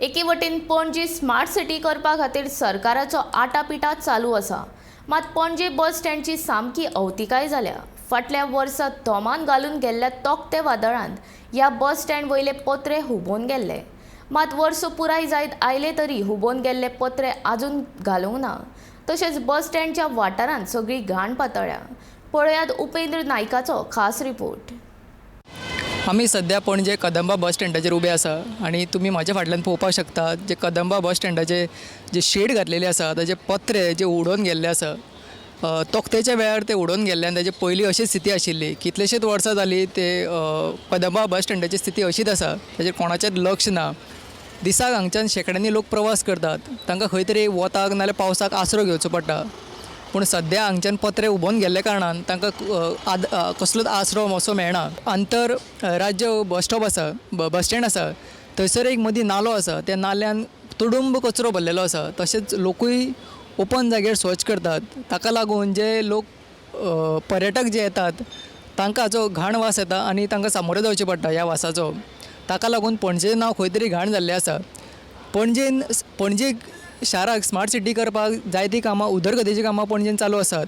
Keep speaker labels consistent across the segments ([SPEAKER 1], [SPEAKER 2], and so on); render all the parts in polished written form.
[SPEAKER 1] एके वटेन Panaji smart city करपा खातीर सरकाराचो आटापिटा चालू आसा. मात पणजे बस स्टँडची सामकी अवतिकाय जाल्या. फाटल्या वर्सा थोमान घालून गेल्ल्या तोक्ते वादळांत ह्या बस स्टँड वयले पत्रे हुबोवन गेल्ले. मात वर्स पुराय जायत आयले तरी हुबोवन गेल्ले पत्रे आजून घालूंक ना. तशेंच बस स्टँडच्या वाठारांत सगळी घाण पातळ्ळ्या. पळयात उपेंद्र नायकाचो खास रिपोर्ट.
[SPEAKER 2] आमी सद्या पणजे कदंबा बस स्टँडाचेर उबे आसा आनी तुमी म्हाज्या फाटल्यान पळोवपाक शकता जे कदंबा बस स्टँडाचे जे शेड घातलेले आसा ताजे पत्रे जे उडोवन गेल्ले आसा. तोखतेच्या वेळार ते उडोवन गेल्ले आनी ताजे पयलीं अशीच स्थिती आशिल्ली. कितलेशेच वर्सां जालीं ते कदंबा बस स्टँडाची स्थिती अशीच आसा. ताजेर कोणाचेंच लक्ष ना. दिसाक हांगच्यान शेंकड्यांनी लोक प्रवास करतात. तांकां खंय तरी वताक नाल्यार पावसाक आसरो घेवचो पडटा. पूण सद्या हांगच्यान पत्रे उबोवन गेल्ले कारणान तांकां आद कसलोच आसरो असो मेळना. आंतर राज्य बस स्टॉप आसा, बस स्टँड आसा, थंयसर एक मदीं नालो आसा. त्या नाल्यान तुडूंब कचरो भरलेलो आसा. तशेंच लोकूय ओपन जाग्यार स्वच्छ करतात. ताका लागून जे लोक पर्यटक जे येतात तांकां हाचो घाण वास येता आनी तांकां सामोरें जावचें पडटा ह्या वासाचो. ताका लागून पणजेचें नांव खंय तरी घाण जाल्लें आसा. पणजेन पणजे शाराक स्मार्ट सिटी करपाक जायतीं कामां, उदरगतीचीं कामां पणजेन चालू आसात.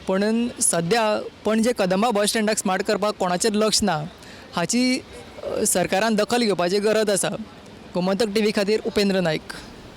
[SPEAKER 2] पुणून सद्या पणजे कदंबा बस स्टँडाक स्मार्ट करपाक कोणाचेंच लक्ष ना. हाची सरकारान दखल घेवपाची गरज आसा. गोमंतक टीव्ही खातीर उपेंद्र नायक.